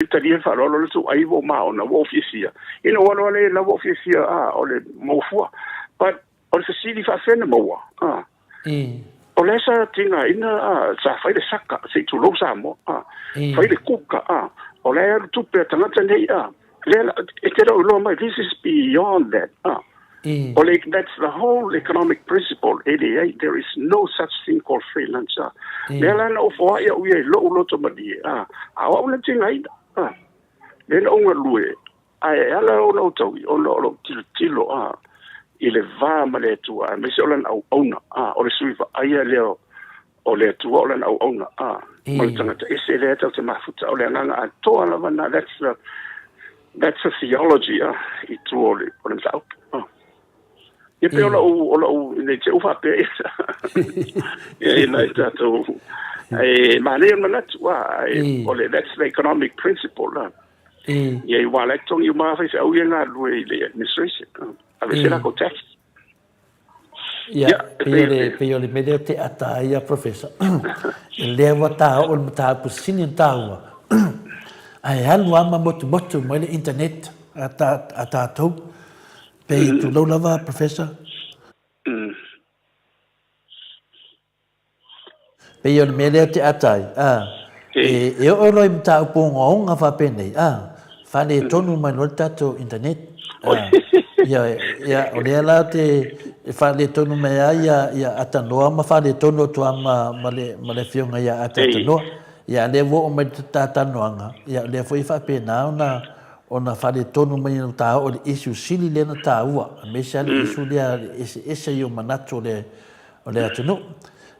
Talia le faaaloalo le tou ai ua ou maona ua ou fiafia ina ua alu ale la ua ou fiafia a o le maua fua but o le fesili faafefea na maua a o lea sa tigaina a sa fai le saka se i tulou Samoa a fai le kuka a o lea e alu tupe a tagata nei a lea e te le o iloa mai this is beyond that a o le that's the whole economic principle e leai there is no such thing called free lunch a lea la na ou foai au ia i lou loto malie a a o au na tigaina a lea na ou galue ae ala ona ou taui ona o lou tilotilo a i le va ma le Atua aemaise o lana auauna a o le sui vaaia lea o le Atua o lana auauna a ma le tagata ese lea tatou te mafuta o le agaga atoa lava na that's the that's the theology a i tua o le o le mataupu a ia pei o lau o lau nei te u faapea ia ina i tatou e manaia le manatu a o le that's the economic principle a ia i wā lai totogi uma lava faifeau ia e galulue i le administration aveese lakou tax. Ia, pei o le, pei o le mea lea te ata ai a Professor, e lea ua ta oo le mataupu sili ona taua, ae alu lava ma motumotu mai le internet a, ta, a tatou. Pei tulou lava Professor. Pei o le mea lea te ata ai, a, e, e oo loa i mataupu ogaoga faapenei, a, faaletonu mai loa le tatou internet. A, ia, ia, o lea la te e faaletonu mai ai ia, ia Atanoa ma faaletonu atu lava ma, ma le, ma le afioga ia Ata Atanoa. Ia, a lea ua oo mai le ta talanoaga, ia, o lea foi e faapena ona, ona faaletonu mai ona ta oo i le issue sili lea na taua, aemaise lava le issue lea le eseese ai o manatu o le, o le atunuu.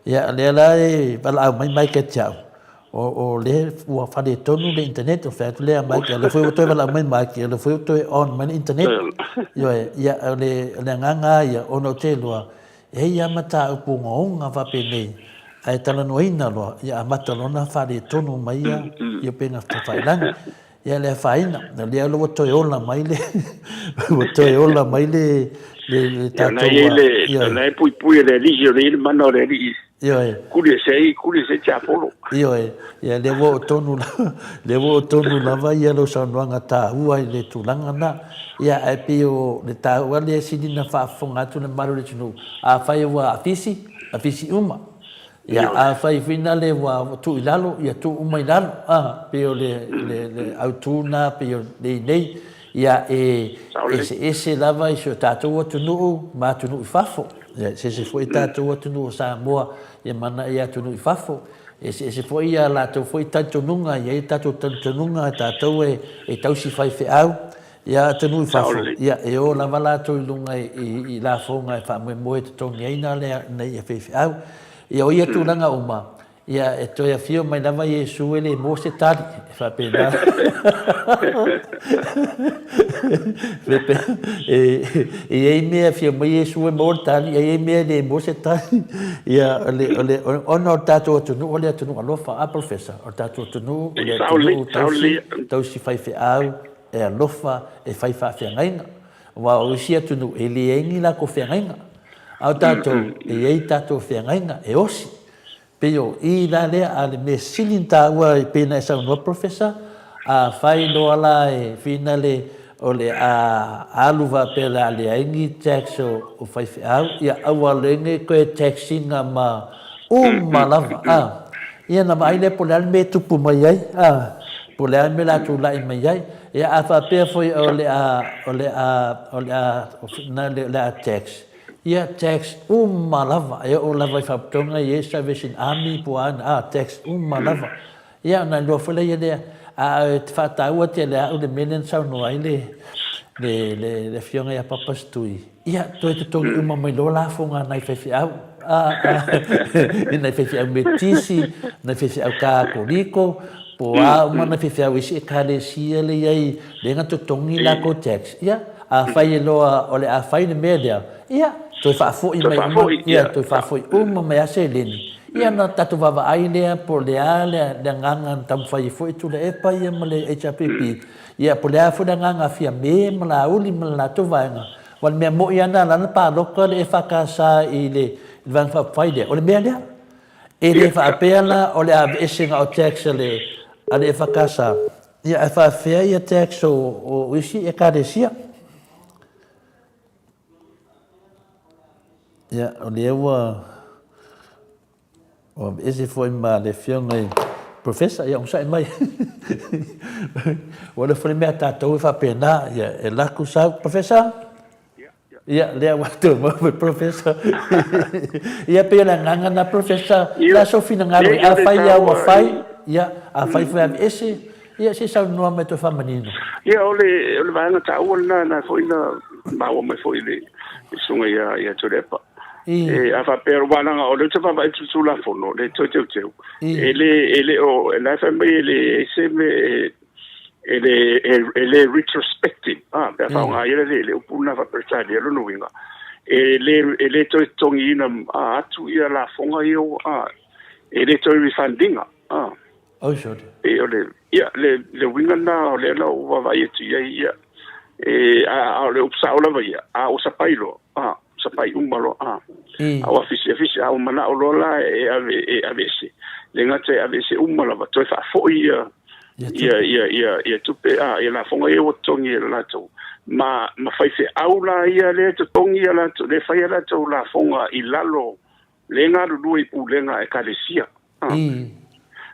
Ia, o lea la e valaau mai Mike ia te au, o, o lea ua faaletonu le internet, o fai atu lea a Mike, o lea foi ua toe valaau mai Mike, o lea foi ua toe on mai le internet. Ioe, ia, o le, o le agaga lava ia, ona ou te iloa, e i ai lava mataupu ogaoga faapenei, ae talanoaina loa, ia amata loa ona faaletonu mai ia, ia upega tafailagi. Ia le afaina, o lea ua toe ola mai le ua toe ola mai le le le tatou ia le ia na e puipui e le alii o le mana o le alii. Ioe. Kuli e sei, kuli e sei tiapolo. Ioe. Ia lea ua oo tonu lea ua oo tonu lava ia lou saunoaga taua i le tulaga na. Ia ae pei o le taua lea e sili ona faafofoga atu le mamalu o le atunuu, afai ua afisi, afisi uma. Ia, afai foi na le ua tuu i lalo, ia tuu uma i lalo, a, pei o le, le, le autu na, pei o le inei, ia, e eseese lava i si o tatou atunuu ma atunuu i fafo. Ia, eseese foi tatou atunuu o Samoa ia ma nai atunuu i fafo. Eseese foi ia latou foi talitonuga, e i ai tatou talitonuga, tatou e tausi faifeau, ia atunuu i fafo, ia, e o lava latou i luga i lafoga e faamoemoe e totogi ai na lea ina ia faifeau. Ia, o ia tulaga uma, ia, e toe afio mai lava Iesu e le maua se tali, e faapena. E i ai mea e afio mai Iesu e maua le tali, e i ai mea e le maua se tali. Ia, o le, o le, ona o le tatou atunuu, o le atunuu alofa, a Professor? O le tatou atunuu, o le atunuu tausi, tausi faifeau, e alofa, e fai faafeagaiga. Aua o isi atunuu e leai ni latou feagaiga. A o tatou, e i ai tatou feagaiga e osi. Pei o i la lea, a o le mea sili ona taua e pei ona e saunoa Professor, afai loa la e finale o le a alu faapea o le a leai ni tax o faifeau, ia aua loa ne i toe tax ina ma uma lava. A, ia ona vaai lea po o le a le mea e tupu mai ai, a, po o le a le mea o le a tulai mai ai. Ia a faapea foi o le a, o le a, o le a, o le a tax, ia tax uma lava, e oo lava i faalapotopotoga e i ai Salvation Army po o a, a, tax uma lava. Ia ona iloa foi laia lea, a e te faataua tele au le mea lea na saunoa ai le, le, le, le afioga ia Papa Stui, ia toe totogi uma mai loa lafoga a nai faifeau, a, a, i nai faifeau Metisi, nai faifeau Katoliko, po o a uma nai faifeau isi ekalesia le i ai, lea na totogi lakou tax. Ia, afai e loa o le a fai le mea lea, ia, toe faafoi mai uma, ia, toe faafoi uma mai lava seleni. Ia ona tatou vaavaai lea po o le a le agaga na taumafai ai foi Tuilaepa ia ma le HRPP, ia po o le a foi le agaga a Fiame ma Laauli ma le latou vaega. Aua o le mea moni lava na ala ona palota le EFKS i le Vaega Faaupufai lea, o le mea lea. E le faapea la o le aveese na o tax a le EFKS. Ia, ae faafefea ia tax o, o isi ekalesia? Ia, o lea ua ua aveese foi ma le afioga i Professor, ia onosai mai. Ua le foi le mea a tatou e faapena, ia e laku sau. Professor? Ia, lea ua toe maua mai Professor. Ia, pei o le agaga lena Professor, o le a sou finagalo ai? Afai lava ua fai, ia, afai foi e aveese, ia, se i saunoa mai toe faamanino. Ia, o le, o le vaega taua lena, na foi na maua mai foi i le susuga ia, ia Tuilaepa. E, a faapea, aua leaga o lea ou te vaavaai atu i le Tulafono, le toe teuteu, e le, e le o, la e fai mai e leai se mea e, e le, e le retrospective, ah, pe a faaaoga ai le, le upu lena faa-Peretania, lona uiga, e le, e le toe totogiina atu ia lafoga ia, ah, e le toe refund ina, ah. Oi sorry. E o le, ia, le, le uiga lena o lea na ou vaavaai atu i ai, ia, e, a, a o le upu sao lava ia, a ua sapai loa, ah, sapai uma loa, ah. A ua fisi, fisi, a ua manao loa la e ave, e aveese. Le gata e aveese uma lava, toe faafoi ia, ia, ia, ia, ia tupe, ah, ia lafoga ia ua totogi e le latou. Ma, ma faifeau la ia lea e totogi ia latou, lea e fai a latou lafoga i lalo, le galulue i pulega a ekalesia, ah,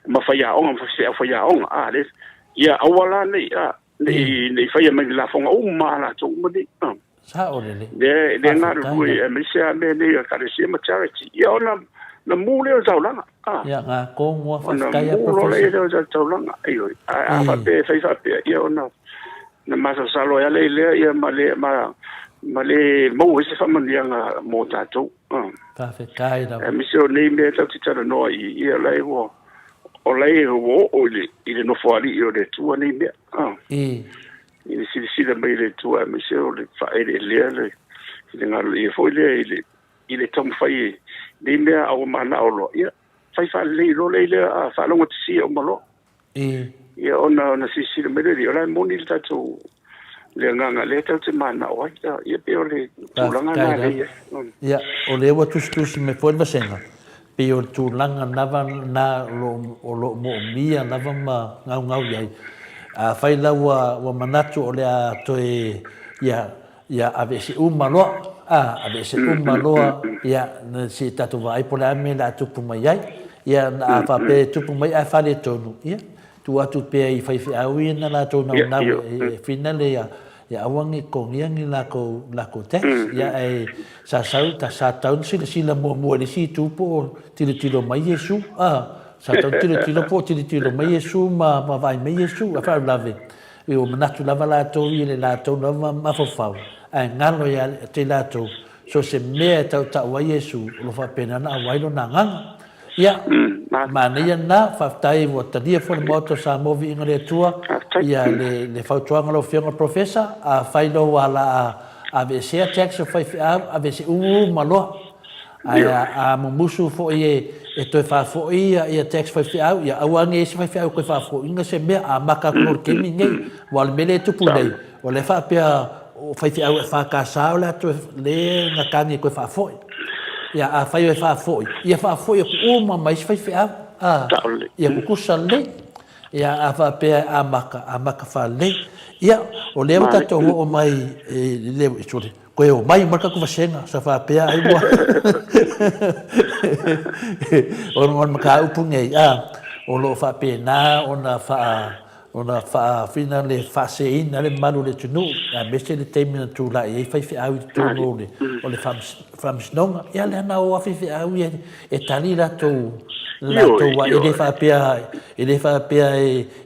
ma faiaoga, ma faifeau faiaoga, ah, le, ia aua la nei, ah, nei, nei faia mai ni lafoga uma a latou uma nei, ah. Sao lelei. Le, le galulue, aemaise lava mea nei o ekalesia ma charity. Ia ona, na mu lea o le taulaga, ah. Ia, ngā kōngoa, whawhetai a Professor. Ona mu loa lea o le taulaga, ioe. A, a faapea, e fai faapea, ia ona, na masalosalo ai lea i lea, ia ma le, ma, ma le maua ai se faamanuiaga mo tatou. Faafetai lava. Aemaise o nei mea tatou te talanoa i, ia la e ua, o la e ua oo i le, i le nofoalii o le Atua nei mea. I le silasila mai le Atua, aemaise o le faaeleelea le finagalo ia foi lea i le, i le taumafai e nei mea a ua manao loa, ia, fai faalelei loa lea i lea, a faalogotisia uma loa. Ia ona ona silasila mai lea, o la e moni le tatou le agaga lea tatou te manao ai. Ia pei o le tulaga lena lea e i ai. Ia, o lea ua tusitusi mai foi le vasega, pei o le tulaga lava lena o lo o moomia lava ma gaugau i ai. Afai la ua ua manatu o le a toe ia ia aveese uma loa, a, aveese uma loa, ia, se i tatou vaai po o le a le mea o le a tupu mai ai. Ia, a faapea e tupu mai ae faaletonu, ia, tuu atu pea i faifeau ia na latou naunau e finale ia, ia aua ne i totogia ni latou, latou tax. Ia, ae sa sau, sa tatau ona silasila muamua i le isi itu po o tilotilo mai Iesu, a, sa tatau ona tilotilo po o tilotilo mai Iesu ma vaai mai Iesu, a faalavelave, Ua manatu lava latou i le latou lava mafaufau, ae galo ia te latou, so o se mea e tautau ai Iesu, o lo o faapena ona auai lona agaga. Ia, manaia lena, faafetai ua talia foi le Maota o Samoa Viiga le Atua, ia le, le fautuaga lau Afioga Professor, afai lou ala a aveesea tax o faifeau, aveese uma loa. Ae a mumusu foi e toe faafoi ia tax faifeau, ia aua ne i se faifeau e toe faafoiina se mea, amata atu loa i le taimi lenei. Aua o le mea lea e tupu nei, o lea e faapea o faifeau EFKS o le a toe, lea na tagi e toe faafoi. Ia afai e faafoi, ia faafoi atu uma ma isi faifeau, a, ia tutusa lelei. Ia a faapea e amata, amata faalelei. Ia, o lea ua tatou oo mai i le, sorry, Koe omai uma le tatou vasega sa faapea ai ua ona o le mataupu nei a o lo o faapena ona faa ona faafina le faaseseina le mamalu o le atunuu aemaise le taimi na tulai ai faifeau i totonu o le o le faamasinoga. Ia lea na o lava faifeau ia e tali latou latou e le faapea e le faapea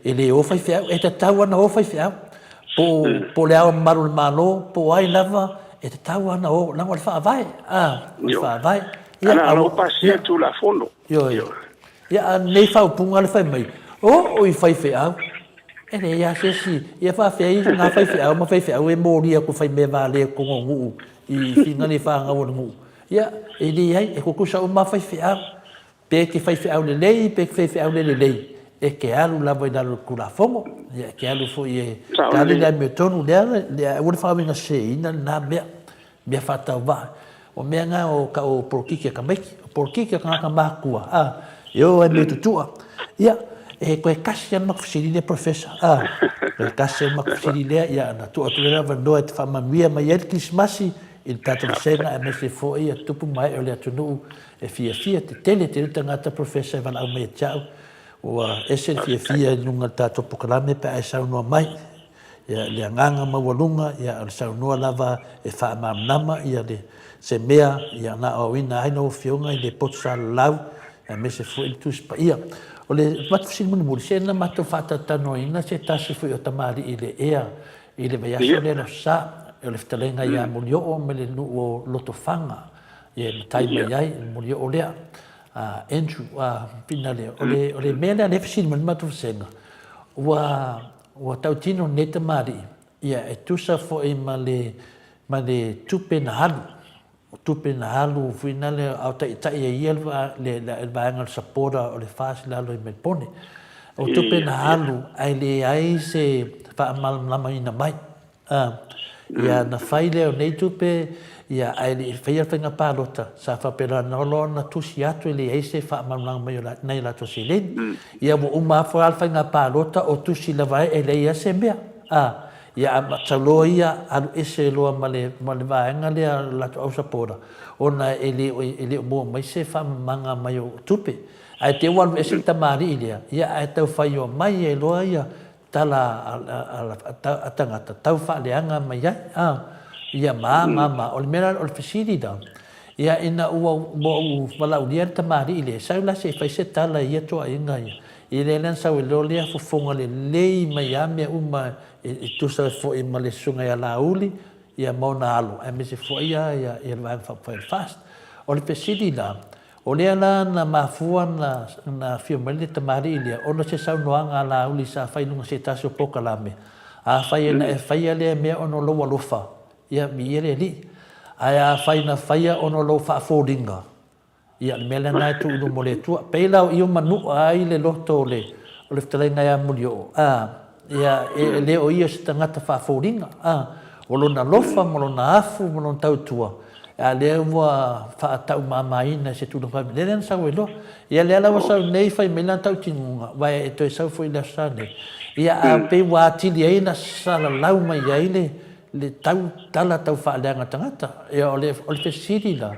e le o faifeau, e tatau lava ona o faifeau. Po o le Ao Mamalu o le Malo, po o ai lava, e tatau lava ona o, leaga o le Faavae, a, o le Faavae. Ia, a ua pasia Tulafono. Ioe. Ia, a o lenei faaupuga le fai mai, oo i faifeau, e leai lava se isi, ia faafefea i na faifeau ma faifeau e molia atu fai mea valea i totonu o nuu, i fina le fanau a le nuu. Ia, e leai, e tutusa uma lava faifeau. Pe e te faifeau lelei, pe e te faifeau le lelei, e te alu lava i lalo o le Tulafono, ia e te alu foi e tali le amiotonu, lea, lea, aua le faauigaseseina lena mea, mea faatauvaa. O mea na o tau o polokiki a tamaiti, o polokiki a tagata matutua, a, e o ai mea tutua. Ia, E toe tasi lava le matou fesili lea Professor, a, toe tasi lava le matou fesili lea, ia ona tuu atu lea o le avanoa e te faamanuia mai ai le Kerisimasi i le tatou vasega aemaise foi tupu ma ee o le atunuu e fiafia tetele tele tagata Professor e valaau mai ia te au. Ua ese le fiafia i luga o le tatou polokalame pe a e saunoa mai. Ia, le agaga maualuga, ia, o le saunoa lava e faamalamalama ia le, se mea, ia, na aoaoina ai lau Afioga i le poto salalau, aemaise foi le Tusi Paia. O le matou fesili mulimuli, se na matou faatalatalanoaina se tasi foi o tamalii i le ea i le vaiaso lea le Aso Sa, o le fetalaiga ia Molioo mai le nuu o Lotofaga, ia e matai mai ai le Molioo lea. Andrew Finale, o le, o le mea lea lea e fesili mai le matou vasega, ua Ua tautino lenei tamalii, ia e tusa foi ma le, ma le tupe na alu, o tupe na alu foi nale a o taitai ai ia le, le, le vaega o le supporter o le FAST i lalo i Melbourne. O tupe na alu ae leai se faamalamalamaina mai. A, ia na fai lea o nei tupe, ia ae le i faia le faiga palota, sa faapena loa ona tusi atu e leai se faamalamalamaga mai o nai a latou seleni. Ia ua uma afu lava le faiga palota o tusi lava ai e leai lava se mea. A, ia a masalo ia alu ese loa ma le ma le vaega lea o le latou au sapota ona e le o e le o maua mai se faamamaga mai o tupe. Ae te i ua alu ese le tamalii lea, ia ae tau faioa mai ai loa ia tala a tagata tau faaleaga mai ai a ia ma ma ma. O le mea la o le fesili la, ia ina ua ua ou valaaulia le tamalii lea, sau la se i fai se tala i ia tuuaiga ia, ia lea la na sau ai loa lea fofoga lelei mai a mea uma e tusa foi ma le susuga ia Laauli ia ma ona alo aemaise foi ia ia le Vaega Faaupufai o le FAST. O le fesili la, O lea la na mafua na afio mai le tamalii lea ona o se saunoaga a Laauli sa fai i luga o se tasi o polokalame, Afai na e faia lea mea ona o lou alofa, ia viia le Alii. Ae afai na faia ona o lou faafoliga, ia o le mea lena e tuu i luma o le Atua. Pei la o i o manua ai le loto o le fetalaiga ia Mulioo, a, ia, e le o ia o se tagata faafoliga, a, o lona alofa ma lona afu ma lona tautua, A lea ua faataumamaina i se tulaga faapea, lea la na sau ai loa. Ia lea la ua sau nei fai mai lana tautinoga, aua e toe sau foi i le Aso Sa nei. Ia a pei ua atili ai ona salalau mai ai le le tau tala tau faaleaga tagata. Ia o le o le fesili la,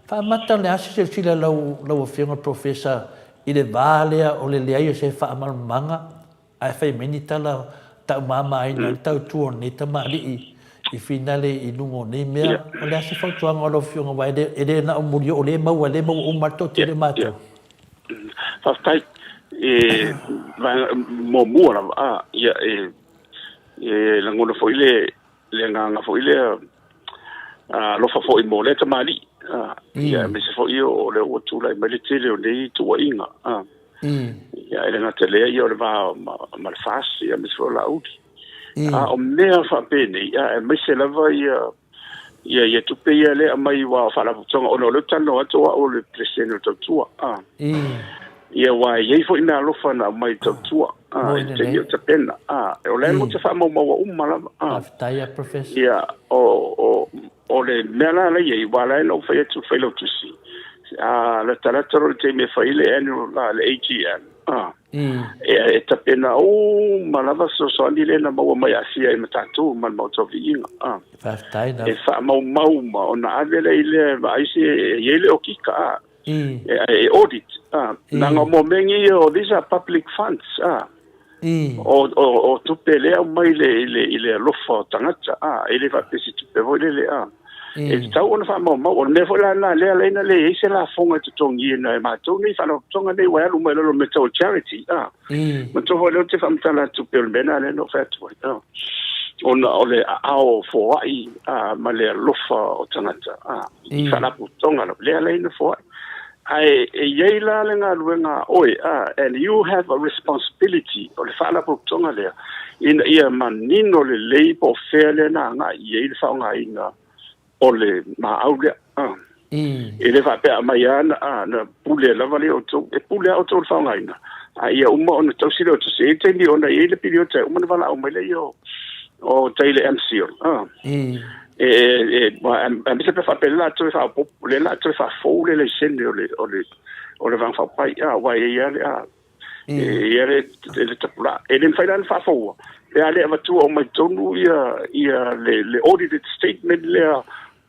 faamata o le a se silasila a lau lau Afioga i le Professor i le va lea o le leai o se faamalamalamaga Ae fai mai ni tala taumamaina ai le tautua o lenei tamalii i finale i luga o nei mea. O le a se fautuaga o lau Afioga aua e le na o Mulioo lea e maua, lea e maua uma lava le toatele o matou. Faafetai. E vaega muamua lava, a, ia, e, e lagona foi le, le agaga foi lea alofa foi mo lea tamalii, a, ia, aemaise foi o lea ua tulai mai le tele o nei tuuaiga, a. Ia, e le gata i lea, ia, o le va ma, ma le FAST, ia, aemaise foi o Laauli. A o mea faapenei, a, aemaise lava ia, ia, ia tupe ia lea e aumai aua o faalapotopotoga, ona o lea ou te talanoa atu o au o le Peresetene o le Tautua, a. Ia, aua e i ai foi mea alofa na aumai i le Tautua, a, i le taimi o tapena, a, o la e matou te faamaumaua uma lava, a. Faafetai a Professor. Ia, o, o, O le mea la la i ai, aua la e na ou fai atu i le Failautusi, a latalata loa i le taimi e fai le annual, le AGM, a, e, e tapena uma lava fesoasoani lea na maua mai Asia i ma tatou ma le Maota o Viiga, a. Faafetai lava. E faamaumau uma ona ave lea i le vaai se e i ai le okika, a, e, e audit, a. Leaga mo mea nei, these are public funds, a. O, o, o tupe lea aumai le, i le, i le alofa o tagata, a, e le faapea se tupe foi lele, a. E tatau ona faamaumau. O le mea foi la lena lea ala ai ona leai se lafoga e totogiina e matou nei faalapotopotoga nei ua alu mai lalo o mea tau o charity, a. Manatua foi lea ou te faamatala atu pei o le mea lena lea na ou fai atu ai, a. Ona o le aao foai, a, ma le alofa o tagata, a, i faalapotopotoga lava, lea ala ai ona foai. Ae e i ai la le galuega a oe, a, and you have a responsibility, o le faalapotopotoga lea, ina ia manino lelei po o fea lea na agai i ai le faaaogaina o le maau lea. A. E le faapea a aumai lava na, a, na pule lava lea e outou. E pule lava outou i le faaaogaina, a ia uma ona tausi lea o tusi. E i ai le taimi ona e i ai le piliota e uma ona valaau mai lea o, o tai le MCIL. A. E, e, aemaise pe faapea lea o le a toe faaopoopo, lea o le a toe faafou le laisene o le, o le, o le Vaega Faaupufai, a, aua e i ai lava le, a, E ia le le tapulaa. E le mafai la ona faafoua pe a le avatua uma i totonu ia ia le le audited statement lea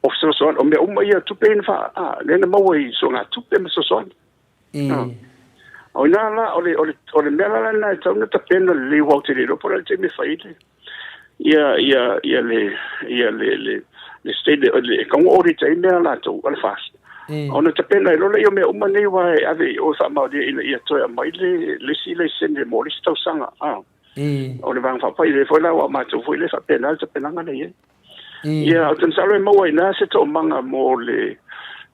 o fesoasoani. O mea uma ia tupe ia na faa a lea na maua i suagatupe ma fesoasoani. O i ina la o le o le o le mea la lena e tatau ona tapena lelei aua ou te le iloa po o le a le taimi e fai ai le ia ia ia le ia le le le state le e tatau ona audit ai mea a latou a le FAST. Ona tapena ai loa lea o mea uma nei aua e ave i o e faamaonia ina ia toe aumai le le isi laisene mo le isi tausaga. O le Vaega Faaupufai lea foi la ua matou foi lea faapena le tapenaga lea i ai. Ia, ou te masalo e maua i ina se toomaga mo le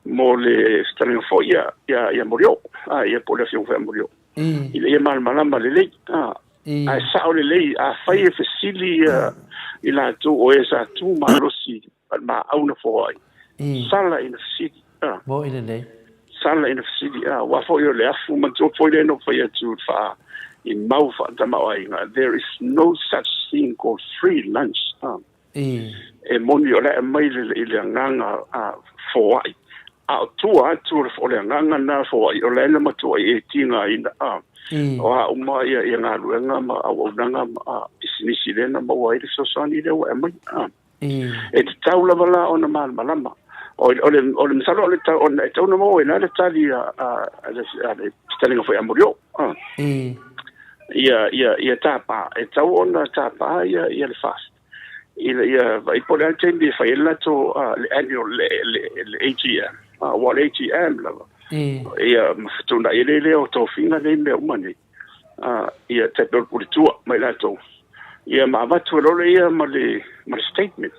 mo le fetalaiga foi ia ia ia Molioo, a ia po o le afioga foi ia Molioo. Ina ia malamalama lelei. A, ae sao lelei, afai e fesili ia i latou o e sa tu malosi ma le maau na foai, sala ina fesili. A. Moi lelei. Sala ina fesili, a, aua foi o le afu manatua foi lea na ou fai atu i le faa i mau faatamaoaiga, there is no such thing called free lunch. A. E moni o le a aumai i le agaga foai, a o tua atu o le agaga lena foai, o la e na matuai e tigaina, a, o a uma ia galuega ma auaunaga ma pisinisi lea na maua ai le fesoasoani lea ua e aumai. A. E tatau lava la ona malamalama. O le masalo o le e tatau ona maua i ina le tali a le fetalaiga foi a Molioo. Ia tapa, e tatau ona tapa ia le FAST ina ia vaai po o le a le taimi e fai ai le latou le annual, le AGM. Aua o le AGM lava, ia ma fetuunai ai lea o tofiga nei mea uma nei. Ia tai pei o le Pule Tua ma i latou. Ia ma avatu ai loa lea ma le ma le statement.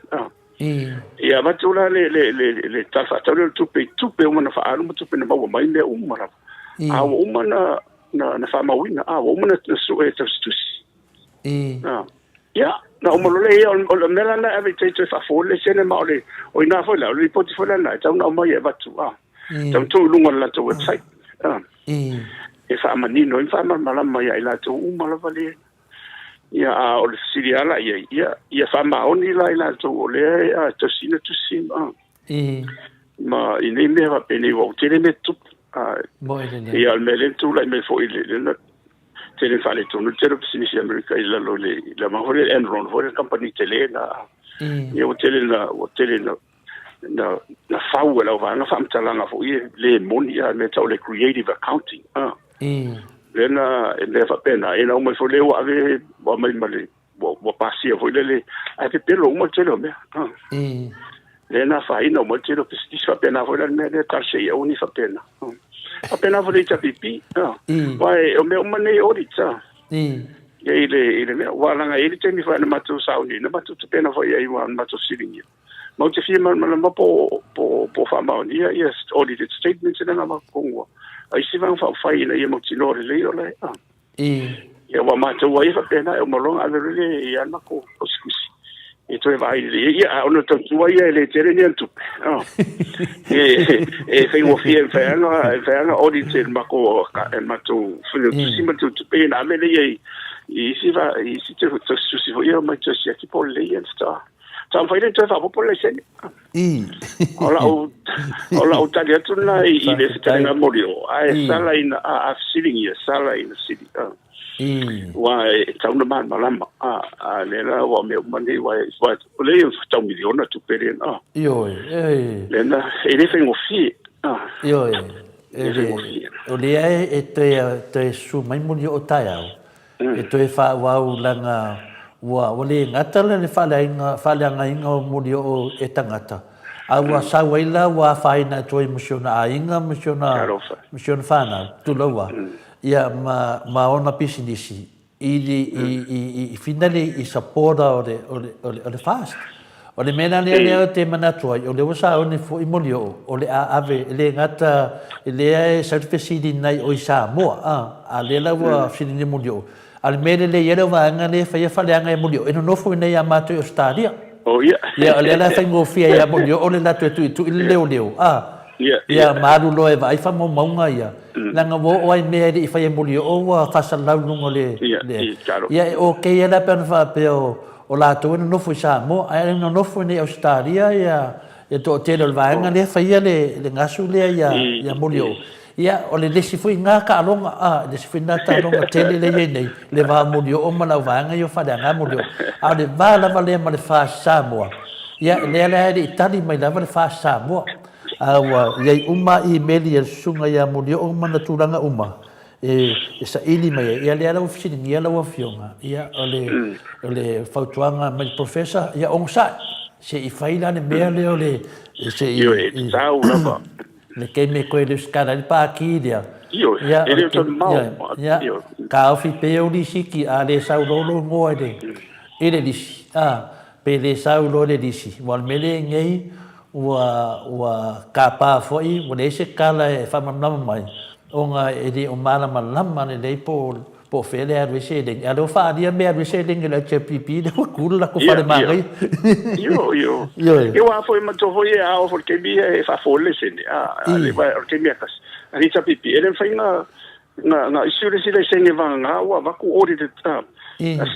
Ia avatu la le le le le Tala Faatatau lea o le Tupe i tupe uma na faaalu ma tupe na maua mai mea uma lava. A ua uma na na na faamauina, a ua uma na sue e tausitusi. Ia, na uma loa lea, o le mea la lena e ave i tai toe faafou ai le laisene, ma o le, o i ina foi la, o le lipoti foi lena e tatau ona aumai e avatu, a, tatau ona tuu i luga o le latou website, a, e faamanino ai ma faamalamalama ia i latou uma lava le, ia, a o le fesili lava la i ai, ia, ia faamaoni la i latou o lea e a, tausiina tusi, a, ma i nei mea faapenei, ua tele mea tutupu, a, ia, o le mea lea na tulai mai foi i le, tele faaletonu le tele o pisinisi i Amerika i lalo i le le vaega foi lea Enron foi le kamupani tele na ia ua tele na ua tele na na na fau e lau vaega faamatalaga foi e le moni a mea tau le creative accounting a lea na e mea faapena e na uma ifo lea ua ave ua aumai ma le ua ua pasia foi lele ae pepelo uma le tele o mea a lea na afaina uma le tele o pisinisi faapena foi la le mea lea talosia ia aua ne i faapena. Faapena foi le HRPP aua o mea uma nei e audit a i le i le mea aua leaga e i ai le taimi foi na matou sauni na matou tapena foi i ai aua na matou fesiligia matou te fia malamalama po po po faamaonia ia audited statements na avatu a isi vaega faaupufai ina ia mautinoa lelei o la e Ia ua matou ai faapena e uma loa ona ave loa lea i a matou tusitusi e toe vaai lelei ai. Ia a ono tautua ia e le tele ni ana tupe. E e faigofie e mafai lava ona e mafai lava ona audit e le matou e le matou failautusi ma le tupe ona ave lea i i isi va i isi tusitusi foi ia e omai toe siaki po o lelei ia faatoa mafai lea ona toe faaopoopo le laisene. O lau, o lau tali atu lena i, i le fetalaiga Molioo, ae sala ina, a, a fesiligia, sala ina fesili. A. Aua e tatau ona malamalama. A, a lea la ua mea uma nei, aua o lea e tau miliona tupe lea. A. Ioe, e. Lea na, e le faigofie. A. Ioe. E le, o lea e toe, toe susu mai Molioo taeao, E toe faaauau leaga ua ua le gata le faaleaiga faaleagaina o Molioo e tagata, a ua sau ai la ua afaina atu ai ma si ona aiga ma si ona ma si ona fanau, tulou a, ia ma ma ona pisinisi i i i i finally i supporter o le o le o le o le FAST. O le mea la lea lea ou te manatu ai, o lea ua sauni foi Molioo, o le a ave, e le gata, lea e sau le fesili nai o i Samoa, a, a lea la ua fesili nei Molioo. A o le mea lelei ai lea vaega lea e faia faleaga e Molioo, e nonofo i inei ia matou i Ausetalia. Oh, ia. Ia, o lea la e faigofie ai ia Molioo le latou e tuitui le leoleo, a. Ia, ma alu loa e vaai faamaumauga ia, leaga ua oo lava i mea e le i faia e Molioo ua faasalalau i luga o le, le, ia e okay lava la pe ana faapea o, O latou e nonofo i Samoa, ae nonofo i nei Ausetalia ia le toatele o le vaega lea faia le gasu lea ia Molioo. Ia, o le isi foi na taaloga, a, le isi foi na taaloga tele lea e i ai nei, le va o Molioo ma le auvaega ia o Faleaga Molioo. A o le va lava lea ma le FAST Samoa, ia, lea la e le i tali mai lava le FAST Samoa. A ua i ai uma imeli a le susuga ia Molioo ma ona tulaga uma e saili mai ai. Ia lea la ua fesiligia lau Afioga, ia, o le, o le fautuaga mai le Professor, ia onosai, se i fai la le mea lea o le, se i... Ioe, e tatau lava. Le taimi e toe lesitala ai le pati lea. Ioe, e le o toe mamao. Ia, taofi pea ou lisiti, a le sau loa lou igoa i le lisi, a, pe le sau loa i le lisi, aua o le mea lea e i ai nei, ua tapa foi, ua leai se tala e faamalamalama mai, ona e le o malamalama lelei po o Po o fea le alu ai seleni, a o lea ua faaalia mea e alu ai seleni a le HRPP, lea ua tu le latou fale manaia. Io, io. Ioe. Io a foi manatua foi e a oo foi i le taimi ia e faafoe le laisene, a, a le, o le taimi e tasi. A le HRPP, e le mafai na, na, na issue le isi laisene vagana ua avatu audited, a,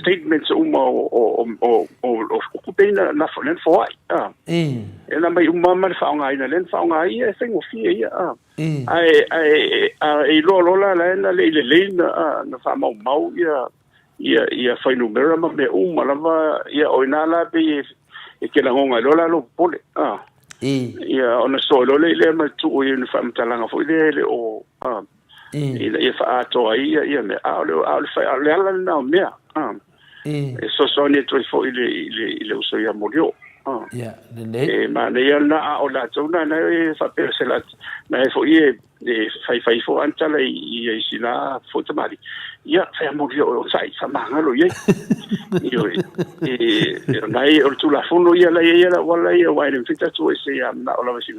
statements uma o, o, o, o, o, o tupe ia na, na foai, a. E na aumai uma ma le faaaogaina, lea na faaaoga ai ia e faigofie ia, a. Ae, ae, a e iloa loa la la e na le i lelei na, na faamaumau ia, ia, ia fuainumera ma mea uma lava, ia o i ina la pei e, e te lagona ai loa la lou popole, a. Ia, ona sosoo loa lea i lea ma le tuu i le faamatalaga foi lea e le o, a, ina ia faaatoa ai ia, ia mea. A o le, a o le, a o le ala lena o mea, a. E fesoasoani atu ai foi i le, i le, i le uso ia Molioo. Ah. Ia, lelei. E manaia lena, a o latou na, na e faapea se la, na e foi e, e faifai fo ana tala i, i, i sina foi tamalii. Ia, fai a Molioo e onosai, faamagalo i ai. Ioe, e, e, na e, o le Tulafono ia la ia ia la auala ia, aua e le mafai tatou o ese ia manao lava si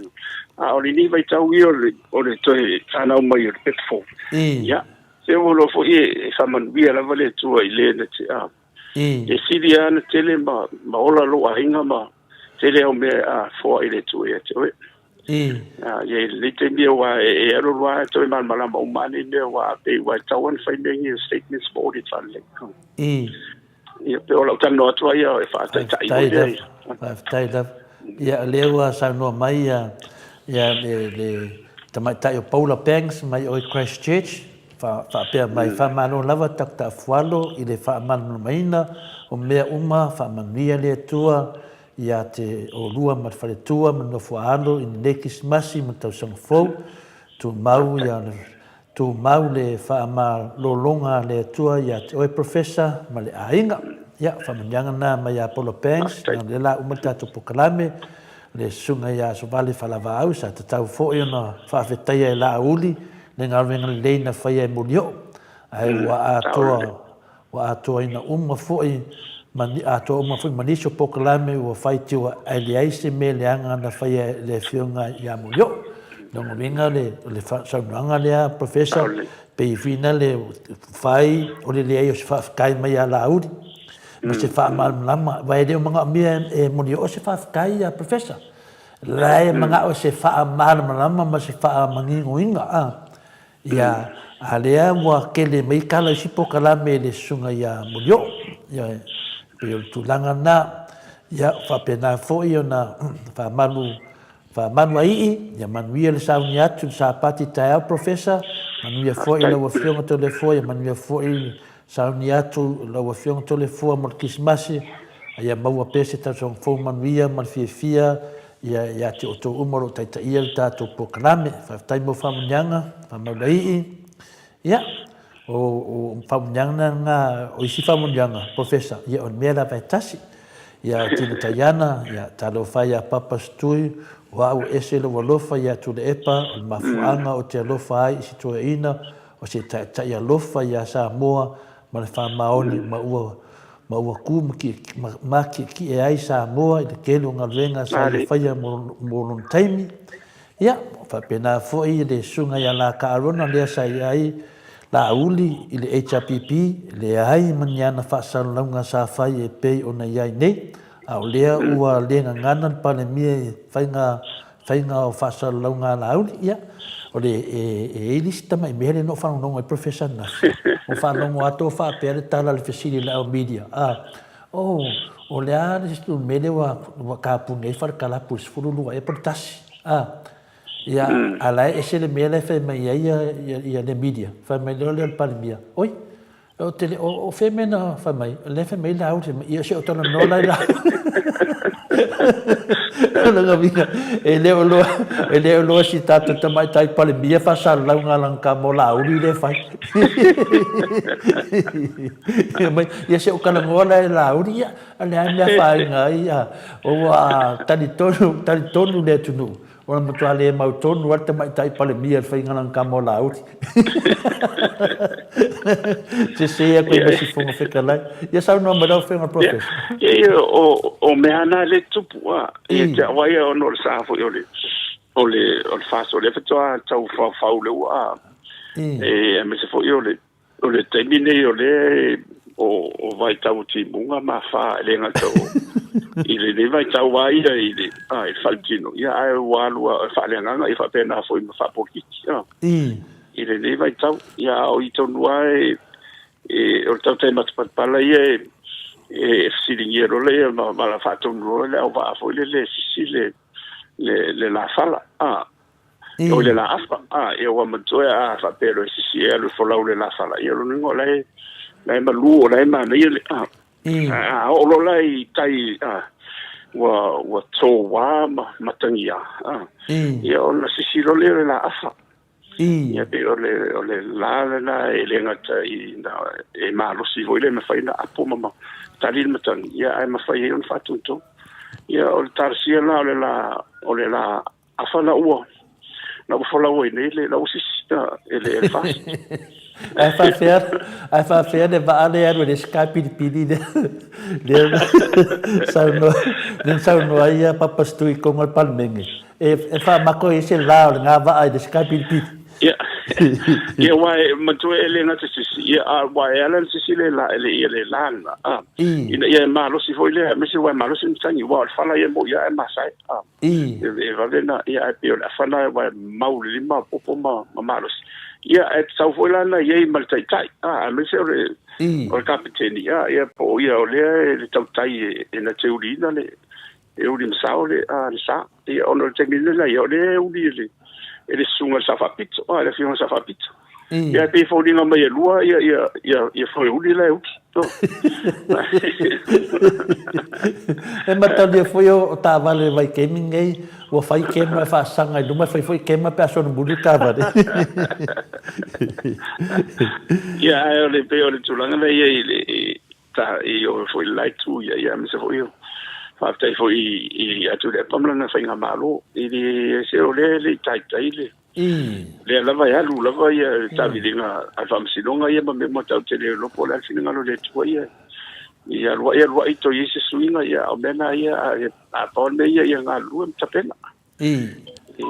A o lenei vaitau ia o le, o le toe fanau mai o le pepa fou. Ia, Se ua loa foi e faamanuia lava le Atua i le na te a. E sili lava ona tele ma, ma ola lou aiga ma tele au mea a foai le Atua ia te oe. A, ia i lenei taimi aua e, e alu alu lava toe malamalama uma lava nei mea aua a pei ua e tatau ona fai mea ia statements ma audit faalelei. Ia pei o lau talanoa atu ai ia e faataitai foi lea. Faafetai lava. Ia o lea ua saunoa mai ia ia le le tamaitai o Paula Banks mai o i Christchurch faapea mai, Faamalo lava Doctor Afualo i le faamalamalamaina o mea uma, faamanuia le Atua ia te oulua ma le faletua ma le nofoaalo i lenei Kisimasi ma le tausaga fou. Tumau ia le Tumau le faamalologa a le Atua ia te oe Professor ma le aiga. Ia, faamanuiaga na mai ia Paula Banks, na o lea la uma le tatou polokalame, le susuga ia Sovale Falavaau sa tatau foi ona faafetaia e Laauli le galuega lelei na faia e Molioo, ae ua atoa Ua atoaina uma foi ma atoa uma foi ma nisi o polokalame ua faitioa ae leai se mea leaga na faia e le Afioga ia Molioo. Lona uiga le o le saunoaga lea Professor pei fina le fai o le leai o se faafetai mai ia Laauli ma se faamalamalama aua e le o manaomia e Molioo se faafetai ia Professor. La e manao se faamalamalama ma se faamaninoina a. Ia, a lea ua tele mai tala isi polokalame i le susuga ia Molioo. Ia, e pei o le tulaga lena. Ia, faapena foi ona faamalu, faamalu a ii, ia manuia le sauni atu i le Sapati taeao Professor, manuia foi lau Afioga Toleafoa, ia manuia foi le sauni atu lau Afioga Toleafoa mo le Kerisimasi, a ia maua pea se tausaga fou manuia ma le fiafia Ia, ia te outou uma o lo o taitaia le tatou polokalame. Faafetai mo faamanuiaga, faamaulaii. Ia, o, o faamanuiaga na, o isi faamanuiaga, Professor, ia o le mea lava e tasi. Ia, Tina Taiana, ia, talofa ia Papa Setui, o au e ese lou alofa ia Tuilaepa, o le mafuaaga ou te alofa ai i si toeaina, o se taitai alofa ia Samoa ma le faamaoni ma ua ma ua kū ma kiʻekiʻe ai Samoa i le tele o galuega sa ia faia mo lona taimi. Ia, faapena foi le susuga ia Laka Arona lea sa i ai Laauli i le HRPP, leai ma ni ana faasalalauga sa fai e pei ona i ai nei, a o lea ua le gagana le Palemia i faiga Faiga o faasalalauga a Laauli, ia, o le, e, e i ai le isi tamai mea lea na ou faalogologo ai Professor ananafi, ua faalogo atu o faapea le tala a le fesili i le au media, a, oh, o le a le mea lea ua, ua kapuni ai falekalapu i le 12 ea po o le tasi, a. Ia, a la e ese le mea la e fai mai ai ia le media, fai mai loa lea o le Palemia, Oi, ou te le, o fea mea na fai mai? O lea e fai mai Laauli, fai mai, ia se o talanoa la i Laauli. O lona uiga, e le o iloa, e le o iloa si tatou tamaitai Palemia faasalalauga lana tama o Laauli lea e fai. Fai mai, ia se o talanoa la i Laauli, ia, o le a le mea e afaina ai, ua talitonu, talitonu le atunuu. Ua matua le mautonu lava le tamaitai Palemia i le faiga lana tama o Laauli. Sese atu ai ma si Fofoga Fetalai. Ia saunoa mai lau Afioga Professor. Ia, ia, o mea na le tupu, a. Ia te au ia ona o le sa foi o le o le o le FAST o lea faatoa tau faufau le ua, a. E aemaise foi o le O le taimi nei o lea o vaitau o timuga ma afa e le gata o i lenei vaitau a ia i le a i le faletino ia ae ua alu a faaleagaga ia faapena foi ma faapolokiki a i lenei vaitau ia a o i tonu a e o le tautai matapalapala ia e fesiligia loa lea ma la faatonu loa le auvaa foi lele e sisi le le lafala a O le la afa, a, ia ua manatua a faapea loa e sisi e alu e folau le lafala, ia o lona uiga o la e, la e malu, o la e manaia le, a, a oo loa la i tai, a, ua tōwā ma matagiā, a, ia ona sisi loa lea o le la afa. Ia pei o le, o le la lena e le gata i, na, e malosi foi le mafai ona apo ma tali le matagi, ia ae mafai ai ona faatoutou. Ia o le talosia la o le la, o le la Afa la ua la ua folau ai nei le la ua sisi e le e FAST. Ae faafefea, ae faafefea le vaa lea e alu e le isi kapilipili lea, lea na saunoa, lea na saunoa ai ia Papa Stu i totonu o le Palemene, e faamako ai se la o lena vaa i le isi kapilipili. Ia, ia aua e manatua e le gata sisi, ia a aua e ala ona sisi le la, le ia le la lena, a, ina ia malosi foi lea, aemaise aua e malosi le matagi, aua o le fala ia e moni lava e masae, a. E vave na, ia, ae pei o le afa lena aua e mau i le lima o popo ma malosi. Ia, ae tatau foi la ona i ai ma le taitai, a, aemaise o le, o le kapeteni, a, ia, po o ia o lea e le tautai e na te uliina le, e uli masao le, a, le sa. Ia, ona o le taimi lena, ia, o lea e uli e le, e le susuga i le Sao Faapito, a, le afioga i le Sao Faapito. Ia, e pei e foliga mai e lua ia, ia, ia, ia foeuli la e uli. E matalia foi o taavale vaitaimi nei, ua fai kema e faasaga i luma, e fai foi kema pe a solomuli le taavale. Ia, ae o le pei o le tulaga lea i ai i le, i, ta, i o foi le la itu, ia, ia, aemaise foi o, faafetai foi i, i Tuilaepa ma lana faigamalo, i le, se o lea e le i taitai le, Lea lava e alu lava ia le taaviliga a le Faamasinoga ia ma mea uma tatou te le iloa po o le a le finagalo o le Atua ia. Ia alu ai alu ai toe i ai se suiga ia a o mea na ia a pau le mea ia ia galulue ma tapena.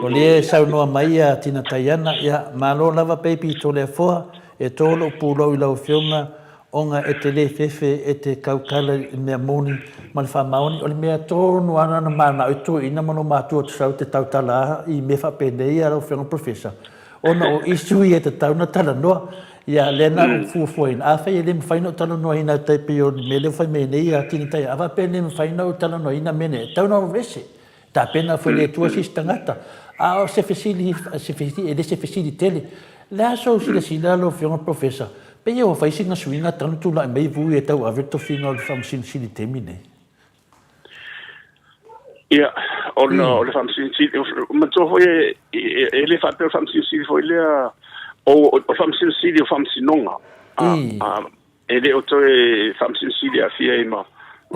O lea e saunoa mai ia Tina Taiana, ia malo lava baby Toleafoa, e tō lou pulou i lau afioga Ona e te le fefe e te tautala i le mea moni ma le faamaoni, o le mea tonu lava na manao i toeaiina ma lou matua tusau te tautala i mea faapenei a lau Afioga Professor, ona o issue ia e tatau ona talanoa. Ia, lea na ou fuafuaina, afai e le mafai ona ou talanoaina e tai pei o le mea lea ua fai mai nei a Tina Taia, a faapea e le mafai ona ou talanoaina mea nei, e tatau ona ou aveese. Tapena foi le Atua se isi tagata. A o se fesili, se fesili, e le se fesili tele. Le a sou silasila lau Afioga Professor, pei ua fai sina suiga talu tulai mai vui e tauave le tofiga o le Faamasino Sili i le taimi nei? Ia, ona o le Faamasino Sili, manatua foi e le faapea o le Faamasino Sili foi lea, o le Faamasino Sili o Faamasinoga, e le o toe Faamasino Sili e aafia ai ma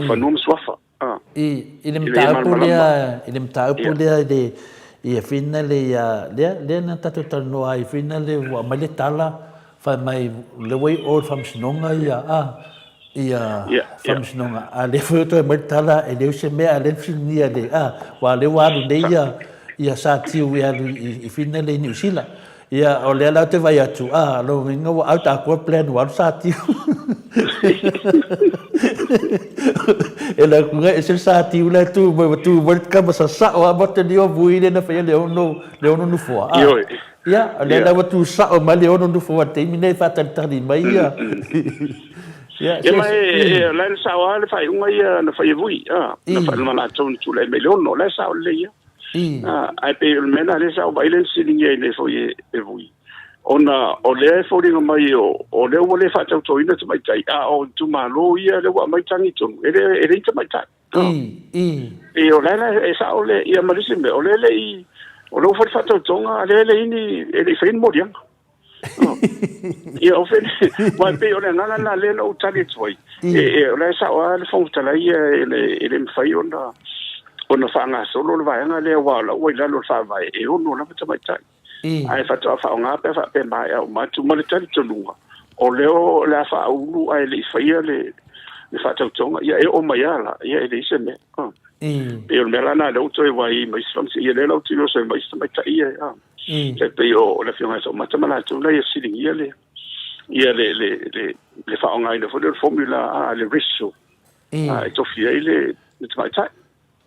fanua ma suafa. I le mataupu lea, i le mataupu lea i le, ia whina le ia, lea, lea na tatou talanoa ai, whina le ua aumai le tala, fai mai le ua i o i le faamasinoga ia, a, ia faamasinoga, a lea foi ua toe aumai le tala, e leai se mea, a lea na fesiligia le, a, aua o lea ua alu nei ia, ia Sa Tiu e alu i whina le i Niu Sila. Ia, o lea la ou te vaai atu, a, lona uiga ua out atoa le plan ua alu Sa Tiu. E alu atu e ese le Sa Tiu la e tu mai, ua tu mai le tama sasao lava ma te lio vui lea na faia le ono, le ono nofoa. A, ia, o lea la ua tu sao mai le ono nofoa i le taimi lenei e faatalitali mai ia. Ia, se, ma e, la e sao lava le faaiuga ia na fai e Vui, a, na fai ma latou na tulai mai le ono, la e sao lelei ia. Ae pei o le mea lena lea sa ou vaai lea na fesiligia ai nei foi e Vui, ona o lea e foliga mai o lea ua le faatautoina tamaitai, a o itumalo ia lea ua aumai tagi i totonu, e leai ni tamaitai. E o la e sao le ia ma le isi mea, o lea e le i, o lea ua fai le faatautoga, a o lea e leai ni, e le i faia ni moliaga. Ia, o fele, aua e pei o le agaga lena lea na ou tali atu ai, e, o la e sao lava le Fofoga Fetalai ia, e le mafai ona faagasolo le vaega lea, aua o la ua i lalo o le Faavae, e 6 lava tamaitai. Ae faatoa faaaoga pe a faapea e maea uma atu. Ma le talitonuga, o lea o le a faaulu ae le i faia le faatautoga, ia e oo mai lava la, ia e leai se mea. Pei o le mea la lena lea ua toe uai ma isi faamasinoga, ia lea la ou te oso ai ma isi tamaitai ia. E pei o le Afioga ia Toomata ma latou la ia fesiligia le, ia le, le, le, le faaaogaina foi lea o le formula a le ratio e tofi ai le tamaitai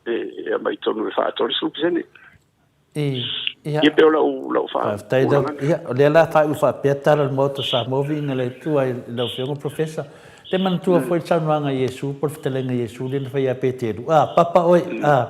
e aumai i totonu e 30%. Ia. Ia pei o lau Faafetai lava. Ia, o lea la faaiu faapea tala o le Maota o Samoa viiga i le Atua i lau Afioga Professor. Te manatua foi le saunoaga a Iesu po o le fetalaiga a Iesu lea na fai ia Peteru, a, papa oe, a,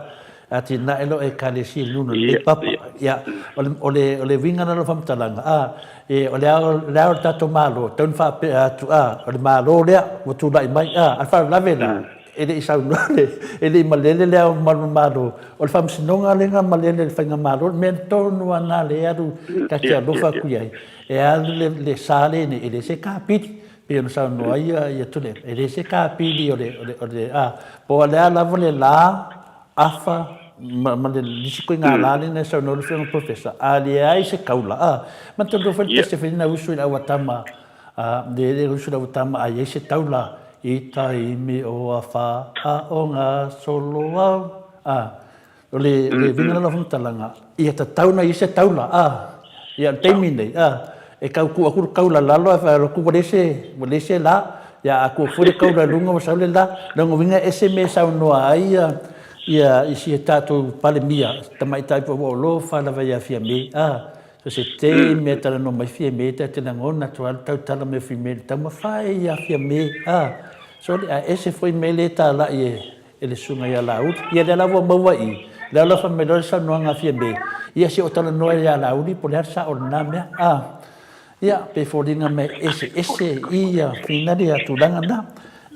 atinae lau Ekalesia i luna o lenei papa. Ia, o le, o le uiga lena o lau faamatalaga, a, e, o le ao, le ao o le tatou Malo, tau ina faapea atu, a, o le Malo lea ua tulai mai, a, a o le faalavelave la, e le i saunoa le, e le i malele le Ao Mamalu o le Malo, o le Faamasinoga lea na malele i le Faigamalo, le mea tonu lava lena lea e alu ta te alofa atu i ai, e alu le, le sa lenei, e le se kapili, pei ona saunoa ai ia Tuilaepa, e le se kapili o le, o le, o le, a, po o le a lava le la, afa, ma, ma le isi ituaiga la lena e saunoa ai le Afioga i le Professor, a leai se taula, a, manatua foi le test na usu i le auatama A lele usu lau tama a iai se taula i taimi o afa a o gasolo au. A o le le uiga lena o faamatalaga, ia tatau ona iai se taula a ia o le taimi nei a e tau tuu atu le taula lalo ae fai atu ua leai se ua leai se la. Ia a tuu foi le taula i luga ua sau le la. Lona uiga e ese mea e saunoa ai ia ia isi a tatou Palemia tamaitai po ua alofa lava ia Fiame a. So se taimi e talanoa mai Fiame ta te lagona atu lava le tautala mai o Fiame i le taumafai ia Fiame a sole ae ese foi mea lea e talai e e le susuga ia Laauli. Ia lea la ua maua i i, lea la fai mai loa le saunoaga a Fiame, ia se i ou talanoa ia Laauli po o le a le sao o lena mea. A Ia, pei e foliga mai e eseese ia finali ia tulaga na.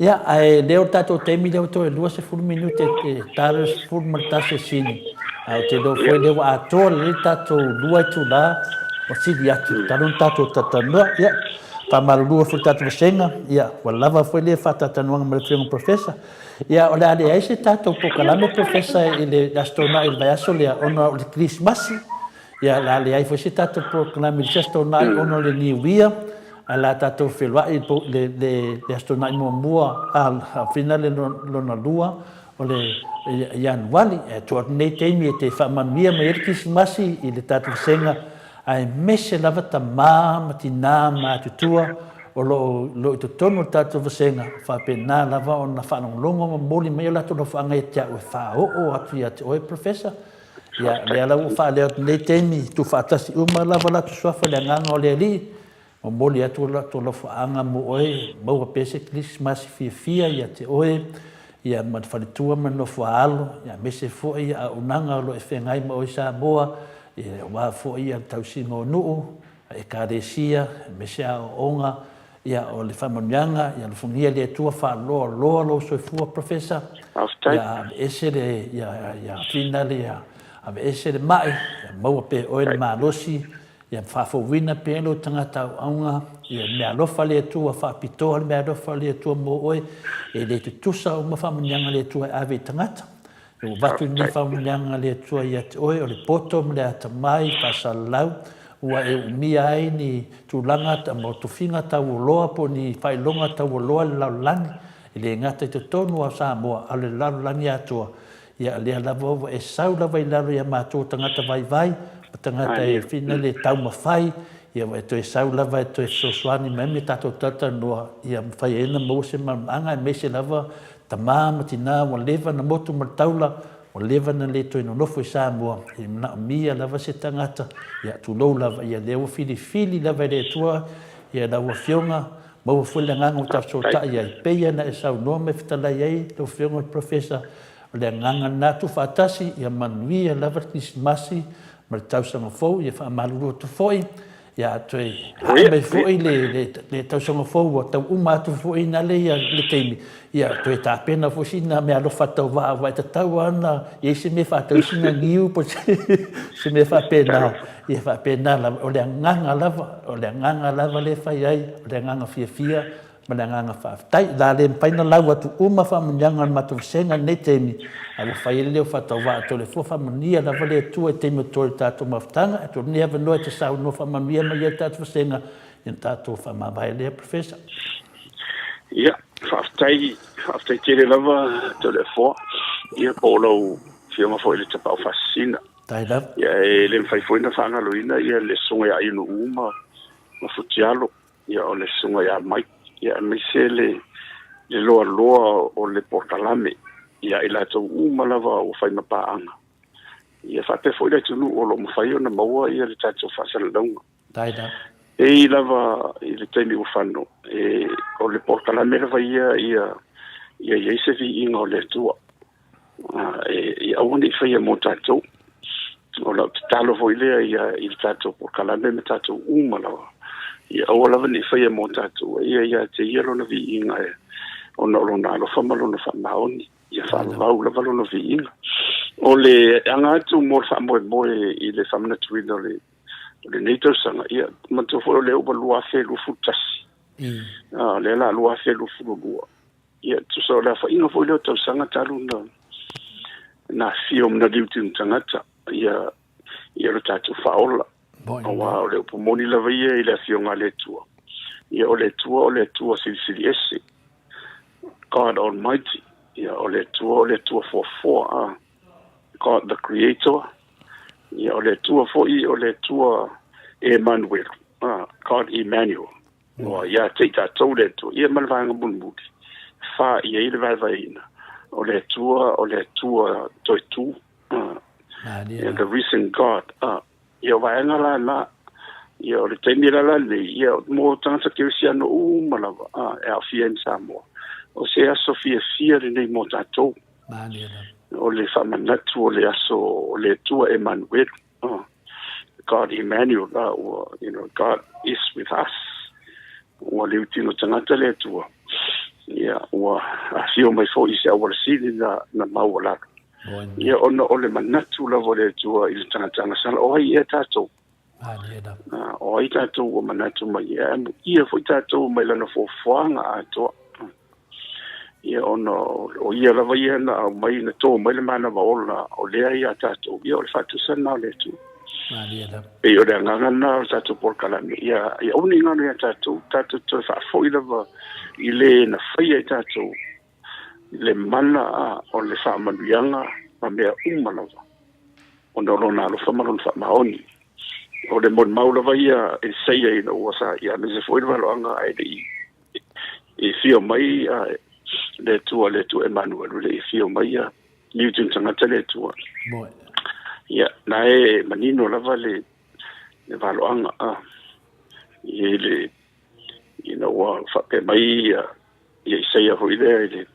Ia, ae lea o le tatou taimi lea ua toe 20 minute e ta le 11 e sini. Ae ou te iloa foi lea ua atoa lelei le tatou lua itula ua sili atu talu ona tatou talatalanoa. Ia, faamalulu foi le tatou vasega, ia, ua lava foi lea faatalatalanoaga ma le Afioga i le Professor. Ia, o le a leai se tatou polokalame Professor i le Aso Toonai i le vaiaso lea ona o le Kerisimasi. Ia, o le a leai foi se tatou polokalame i le isi Aso Toonai ona o le Niuia, ae o le a tatou feiloai i le Aso Toonai muamua, a finale lona lua o le Ianuari. Ae tuu atu lenei taimi e te faamanuia mai ai le Kerisimasi i le tatou vasega, aemaise lava tama ma tina matutua o lo o i totonu o le tatou vasega, faapena lava ona faalogologo ma momoli mai o latou alofaga ia te au e faaoo atu ia te oe Professor. Ia, lea la ua faaleo atu nei taimi, tuufaatasi uma lava latou suafa i le agaga o le Alii, momoli atu o latou alofaaga mo oe, maua pea se Kerisimasi fiafia ia te oe, ia ma le faletua ma le nofoaalo, ia aemaise foi ia auaunaga o lo o e feagai ma oe i Samoa, ia aua foi ia le tausiga o nuu, Ekalesia, aemaise aoaoga, Ia, o le faamanuiaga, ia alofagia le Atua faaloaloa lou soifua, Professor. Faafetai. Ia aveese le, ia, ia finale, ia aveese le mai, ia maua pea e oe le malosi, ia faafouina pea lou tagata auauna, ia meaalofa le Atua, faapitoa le meaalofa le Atua mo oe, e le tutusa uma faamanuiaga a le Atua e ave i tagata. Ua avatu lenei faamanuiaga a le Atua ia te oe, o le poto ma le atamai faasalalau, ua e umia ai ni tulaga ma tofiga taualoa po o ni faailoga taualoa i le lalolagi, e le gata i totonu lava o Samoa, a o le lalolagi atoa. Ia, o lea lava ua e sau lava i lalo ia matou tagata vaivai ma tagata e finale taumafai, ia ua e toe sau lava e toe fesoasoani mai ma tatou talatalanoa, ia mafai ai ona maua se malamalamaaga aemaise lava Tama ma tina ua leva na motu ma le taula, ua leva na le toe nonofo i Samoa, e manaomia lava se tagata, ia tulou lava, ia lea ua filifili lava e le Atua ia lau Afioga, maua foi le agaga ua ta fesootai ai, peia na e saunoa ma e fetalai ai lau Afioga i le Professor, O le agaga lena tuufaatasi, ia manuia lava le Kerisimasi ma le tausaga fou, ia faamalulu atu foi, ia toe hae mai foi le tausaga fou ua tau uma atu foi nale ia le taimi, ia toe tapena foi sina meaalofa tauvaa aua e tatau lava ona i ai se mea e faatau sina niu po o se mea faapena, ia faapena lava. O le agaga lava, o le agaga lava lea e fai ai, o le agaga fiafia Ma le agaga faafetai. O le a le mafai ona lau atu uma faamanuiaga a le matou vasega i lenei taimi, a ua fai ai le leo faatauvaa atu o le Atua. Faamanuia lava le Atua i taimi o totoe o le tatou mafutaga. Ae tuu lenei avanoa e te saunoa faamanuia mai ai le tatou vasega i ona tatou faamavae lea, Professor. Ia, faafetai, faafetai tele lava Toleafoa, ia po o lau Afioga foi i le Tapaau Faasisina. Faafetai lava. Ia, e le mafai foi ona faagaloina ia le Susuga ia Ainuu ma Futialo. Ia o le susuga ia Mike, ia aemaise le le loaloa o le polokalame ia i latou uma lava ua fai ma paaga. Ia faapea foi le atunuu o lo o mafai ona maua ia le tatou faasalalauga. E i lava i le taimi ua fano, e, o le polokalame lava ia ia ia i ai se viiga o le Atua. E aua ne i faia mo tatou. O lau tatalo foi lea ia i le tatou polokalame ma tatou uma lava, ia aua lava ne i faia mo tatou, a ia ia te ia lona viiga e, ona o lona alofa ma lona faamaoni, ia faavavau lava lona viiga. O le aga atu mo le faamoemoe i le faamanatuina o le o lenei tausaga, ia manatua foi o lea ua 2021, o lea la 2022. Ia, tusa o le aofaiga foi lea o tausaga talu na na afifio ma na liuti tagata ia ia lo tatou faaola. Aua o le upu moni lava ia i le afioga a le Atua. Ia o le Atua o le Atua silisili ese. God Almighty. Ia o le Atua o le Atua foafoa. Ah. God the Creator. Ia o le Atua foi o le Atua Emmanuel. Ah, God Emmanuel. Ua ia te i tatou le Atua, ia ma le vaega mulimuli, fa i ai le vaevaeina, o le Atua, o le Atua toe tu, yeah, the risen God. Ia o vaega la la, ia o le taimi la la nei, ia mo tagata kerisiano uma lava, e aofia ai ma Samoa. O se aso fiafia lenei mo tatou. O le faamanatu o le aso o le Atua Emanuelu. Oh, God Emmanuel, ua, you know, God is with us. Ua liutino tagata le Atua. Ia, ua afio mai foi i se auala sili na, na maualalo. Ia, ona o le manatu lava o le Atua i le tagata agasala, o ai ea tatou? O ai tatou ua manatu mai ia, amuia foi tatou mai lana fuafuaga atoa. Ia ona o ia lava ia na aumai na tō mai le manava ola o lea ia tatou, ia o le faatusa lena o le Atua. Pei o le agaga lena o le tatou polokalame, ia ia aua ne i galo ia tatou, tatou toe faafoi lava i le na faia i tatou le mana o le faamanuiaga ma mea uma lava, ona o lona alofa ma lona faamaoni. O le molimau lava ia e seia ina ua sa ia aemaise foi le valoaga ae le i e fia mai le Atua, le Atua Emanuelu, le i fia mai ia Newton tagata le Atua. Ia, na e manino lava le le valoaga a i le ina ua faapea mai ia ia Isaia foi lea i le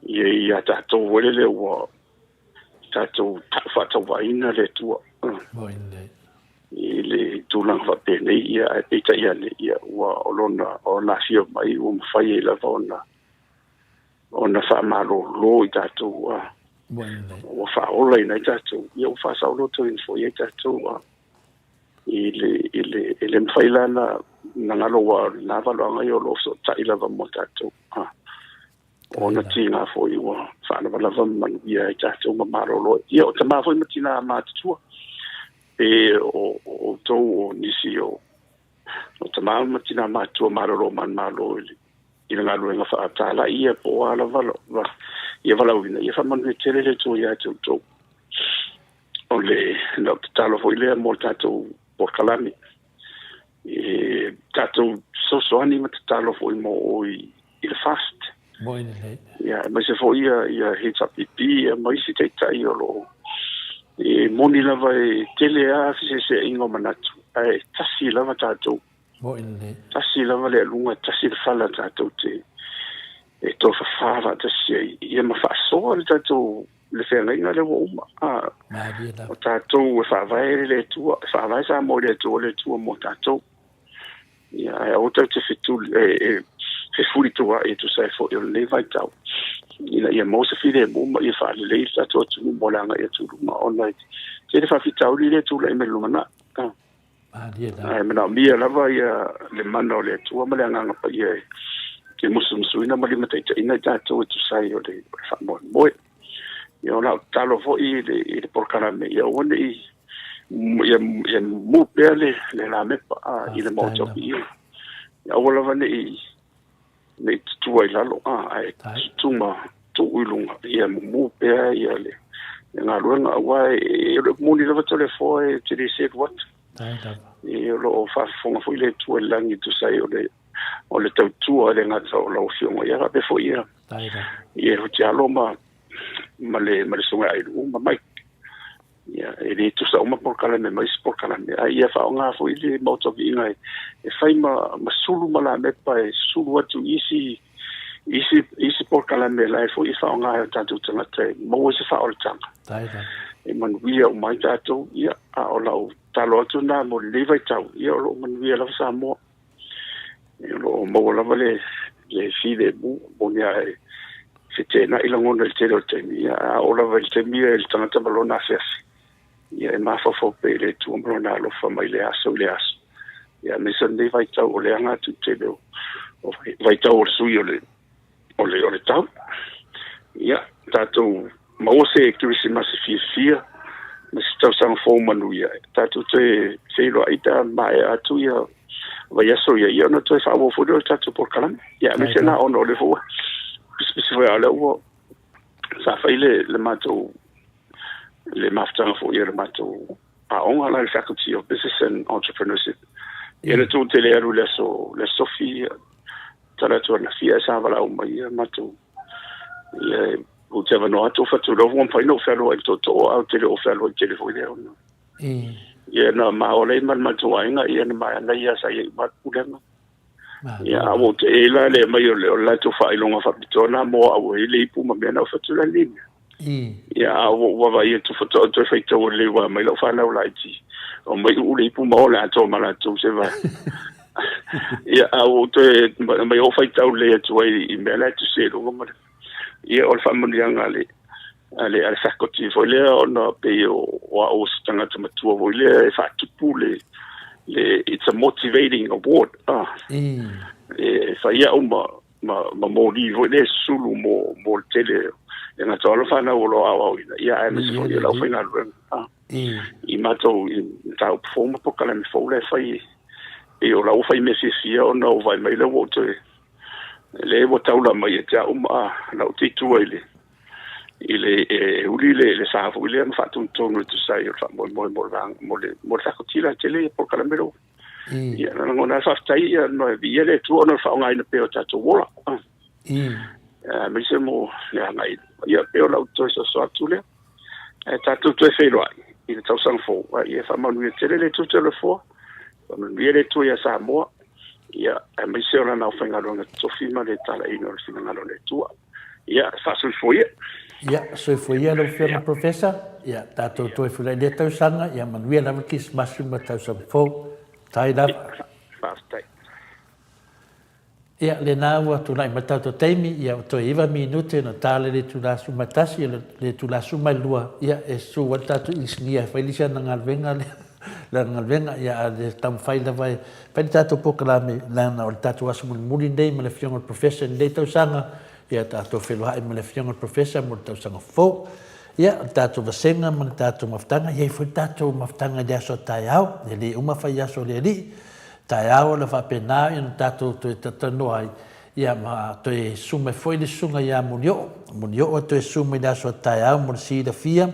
ia ia tatou foi lele ua tatou faatauvaina le Atua i le tulaga faapenei, ia, ae peitai ane, ia, ua o lona o lona afio mai ua mafai ai lava ona ona faamalolo i tatou, ua faaolaina ai tatou, ia ua faasaolotoina foi ai tatou i le i le e le mafai la na na galo ua na valoaga ia o lo o fesootai lava mo tatou. O ona tiga foi ua faalavalava ma manuia ai tatou ma malolo ai. Ia, o tama foi ma tina matutua, pe o outou o nisi o tama ma tina matutua malolo manumalo i le i le galuega faatalai ia po o a lava ia valaauina, ia faamanuia tele le Atua ia te outou. O le lau tatalo foi lea mo le tatou polokalame. E tatou fesoasoani ma tatalo foi mo o i le fast. Moi lelei. Ia, aemaise foi ia, ia HRPP, ia ma isi taitai o lo o e moni lava e tele lava feseeseaiga o manatu, ae tasi lava tatou. Moi lelei. Tasi lava le aluga, tasi le fala tatou te. e tofafā faatasi ai ia ma faasoa le tatou le feagaiga lea ua uma. A, Malie o lava. tatou e faavae le Atua, e faavae Samoa i le Atua, le Atua mo tatou. Ia, ae aua tatou te fetuli, e fefulitua'i e tusa ai foi o lenei vaitau, ina ia maua se filemu ma ia faalelei le tatou atunuu mo le agai atu i luma, ona e tele faafitauli lea e tulai mai i le lumanai. A, Malie lava. ae manaomia lava ia le mana o le Atua ma le Agaga Paia e musumusuina ma limataitaiina i tatou e tusa ai o le faamoemoe. Ia, o lau tatalo foi i le polokalame, ia aua ne i ia mu pea le lamepa i le Faafetai Maota o lava. Piia. Ia aua lava ne i tutua i lalo, ae Faafetai. tutuma tuu i luga, ia mumu pea ia le galuega, aua e le moni lava Toleafoa e te le selu atu. Faafetai lava. E o lo o faafofoga foi le Atua i le lagi e tusa ai o le tautua e le gata o lau Afioga, ia faapea foi ia Faafetai lava. ia Hutialo ma le susuga ia Ailu ma Mike. Ia, e le tusa uma polokalame ma isi polokalame, ae ia faaaoga foi le Maota o Viiga e fai ma sulu ma lamepa e sulu atu i isi polokalame la e foi e faaaoga e o tatou tagata e maua se faaolataga. Faafetai lava. E manuia uma ai tatou, ia, a o lau talo atu na mo lenei vaitau, ia o lo o manuia lava Samoa. Ia, o lo o maua lava le filemu, moni a e fetenai lagona i le tele o le taimi, ia, a oo lava i le taimi ia i le tagata ma lona afiafi, ia e mafaufau pea i le Atua ma lona alofa mai le aso i le aso. Ia, aemaise o lenei vaitau o le aga atu i le tele o vaitau o le sui o le tau. Ia, tatou maua se Kerisimasi fiafia ma se tausaga fou manuia. Tatou toe feiloai pe a maea atu ia vaiaso ia, ia ona toe faaauau foi lea o le tatou polokalame. Ia, aemaise lena ona o lea foi ua pisipisi foi a o lea ua sa fai le matou le mafutaga foi a le matou aoga la le Faculty of Business and Entrepreneurship. Ia na tuu tele alu le aso le Sofi tala atu anafia e sa valaau mai ia matou ia ou te avanoa atu fatu loa ua mafai ona ou fealuai i le tootoo a ou te le o fealuai tele foi lea ona. Ia na maola ai ma le matou aiga ia na maea ia sa ia i uma le pulega. Ia Malo a lava. ua te e la le mai o le o le latou faailoga faapitoa na mo au e le ipu ma mea na ou fatu la ni mea. Ia a ua ua vaai atu faatoa toe faitau lelei ua mai lau fanau laiti o mai uu le ipu ma o le atoa ma latou se va. Ia a ua toe mai o faitau lelei atu ai i mea la e tusi ai i luga ma le ia o le faamanuiaga a le faculty foi lea ona pei o au o se tagata matua foi lea e faatupu le it's a motivating award e fai au ma moli foi lea sulu mo le tele e gata o alo fanau o lo o aoaoina ia aemaise Viia foi le o le Alii. aufaigaluega i matou i mataupu fou ma polokalame fou la e fai e o la ua fai mea fiafia ona o vaai mai lea ua ou toe le ua taula mai ia te au ma lau te tua i le e uli le sa foi lea ma faatonutonu e tusa ai o le faamoemoe mo le vaega mo le faculty la tele ia polokalame lea. Ia na lagona ai faafetai ia no e viia le Atua ona o le faaaogaina pea o tatou ola. Aemaise mo le agai ia pei o lau toe soso atu lea. Ae tatou toe feiloai i le tausaga fou. Ia faamanuia tele le Atua Toleafoa, faamanuia le Atua ia Samoa, ia aemaise o lana aufaigaluega totofi ma le talaiina o le finagalo o le Atua. Ia faasoifua ia. Ia, soifua ia lau Afioga Professor. Ia, tatou toe feiloai i lea tausaga, ia manuia lava le Kerisimasi ma le tausaga fou. Faafetai lava. Faafetai. Ia, lena ua tulai mai le tatou taimi, ia ua toe 9 minute ona ta lea i le itula 11, ia le itula 12, ia e susu ai le tatou inisinia e fai le isi ana galuega lea, lana galuega, ia a le taumafai lava e fai le tatou polokalame, leaga o le tatou aso mulimuli lenei ma le Afioga i le Professor i lenei tausaga, ia tatou feiloai ma le Afioga i le Professor mo le tausaga fou. Ia, o le tatou vasega ma le tatou mafutaga, e i ai foi le tatou mafutaga i le aso a taeao, e le uma fai aso o le Alii. Taeao ona faapena ona tatou toe talatalanoa ai, ia ma toe susu mai foi le susuga ia Molioo. Molioo e toe susu mai i le aso a taeao mo le silafia,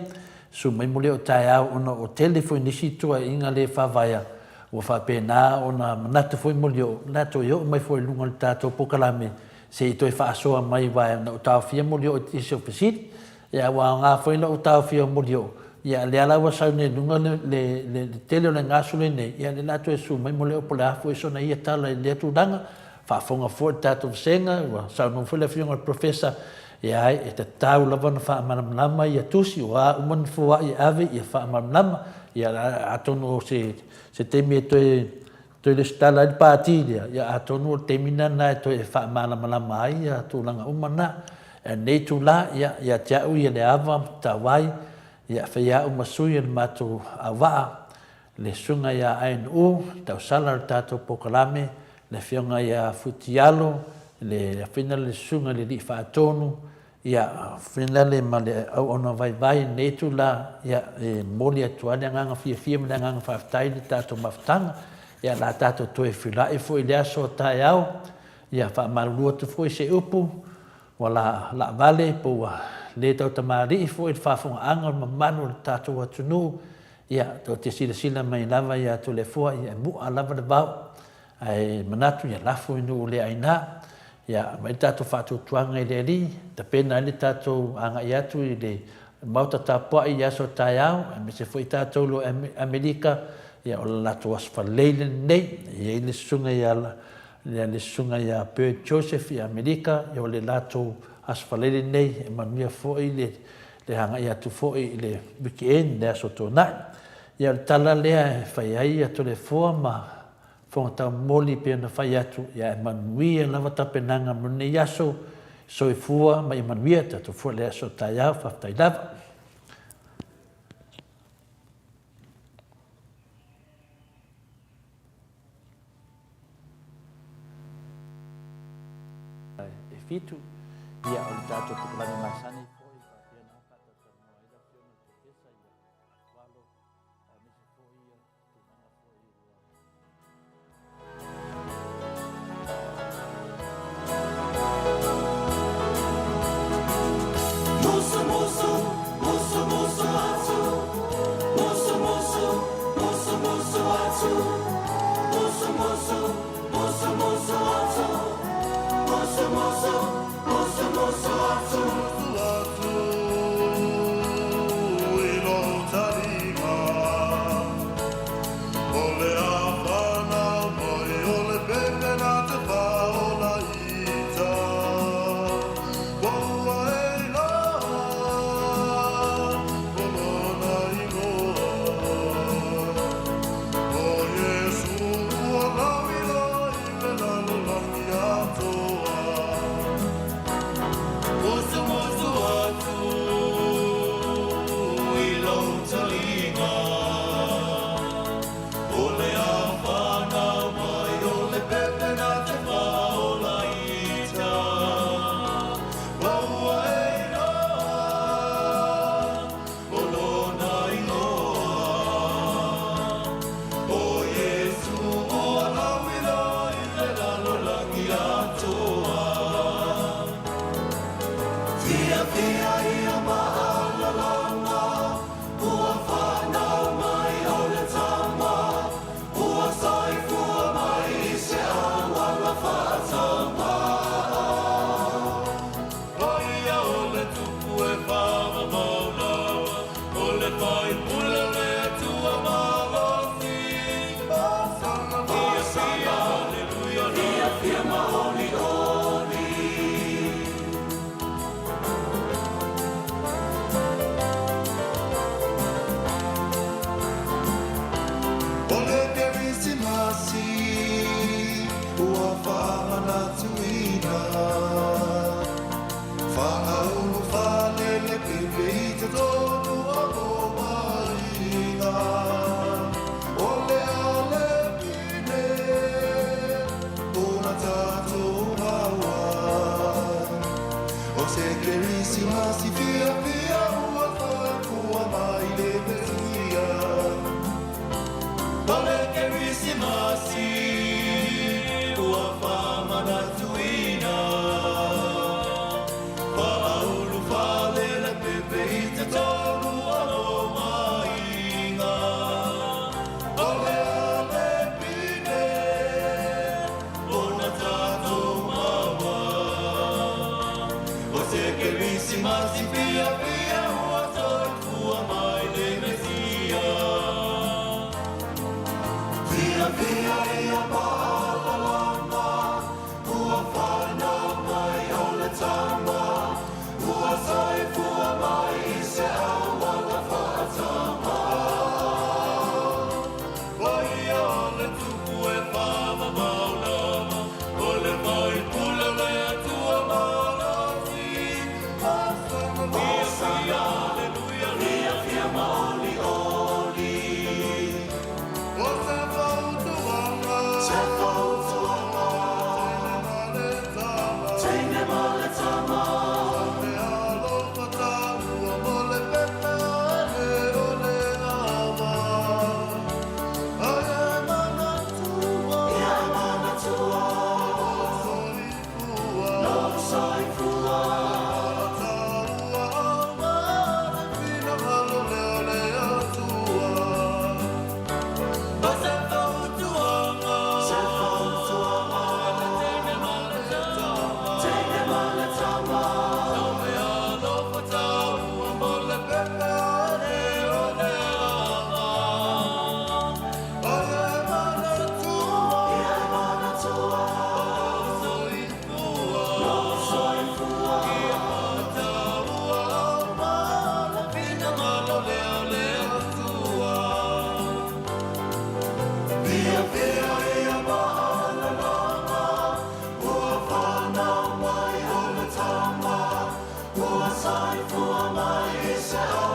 susu mai Molioo taeao ona o tele foi nisi tuuaiga le faavaea ua faapena ona manatu foi Molioo o le a toe oo mai foi i luga o le tatou polokalame se i toe faasoa mai aua na ou taofia Molioo i nisi o fesili. Ia ua aoga foi lou taofia o Molioo, ia lea la ua sau nei i luga le, le, le, le tele o le gasu lenei, ia lea la toe susu mai Molioo po o le a foi sona ia tala i lea tulaga, faafofoga foi le tatou vasega, ua saunoa foi le Afioga i le Professor, ia ai, e tatau lava ona faamalamalama ia tusi, o a uma ni foai e ave ia faamalamalama. Ia atonu o se se taimi e toe toe resitala ai le pati lea, ia atonu o le taimi lena e toe faamalamalama ai ia tulaga uma na. Ae o lenei itula, ia, ia te au ia le ava ma tatau ai, ia fai au ma sui o le matou auvaa, le Susuga ia ANU, le tausala o le tatou polokalame, le Afioga ia Futialo, le afioga le Susuga i le Alii Faatonu, ia finale ma le auauna vaivai i lenei itula, ia e momoli atu ai le agaga fiafia ma le agaga faafetai i le tatou mafutaga. Ia o le a tatou toe feiloai foi i le aso a taeao, ia faamalulu atu foi se upu ua laavale po ua le tautamalii foi i le faafofogaaga o le mamalu o le tatou atunuu. Ia, tou te silasila mai lava ia Toleafoa, ia e mu'a lava le vao, ae manatu ia lafo i nuu le aina. Ia aumai le tatou faatuatuaga i le Alii, tapena ai le tatou agai atu i le Maota tapuai i aso taeao, aemaise foi tatou lo Amerika, ia o le latou aso falei lenei. E i ai le susuga ia le susuga ia Bert Joseph i Amerika, ia o le latou aso falei lenei, e manuia foi le le agai atu foi i le weekend, le aso Toonai. Ia o le tala lea e fai ai ia Toleafoa ma Fofoga Taumoli pei ona fai atu, ia e manuia lava tapenaga mo lenei aso. Soifua ma ia manuia tatou fua i le aso taeao. Faafetai lava. E fitu, ia o le tatou polokalame masani foi e faapea ona faatalatalanoa ai le Afioga i le Polofesa ia Atualo, aemaise foi ia tulaga foi ua Musu musu, musu musu atu. Musu musu, musu musu atu. Musu musu, musu musu atu. Musu musu, musu musu atu. Soifua mai i se.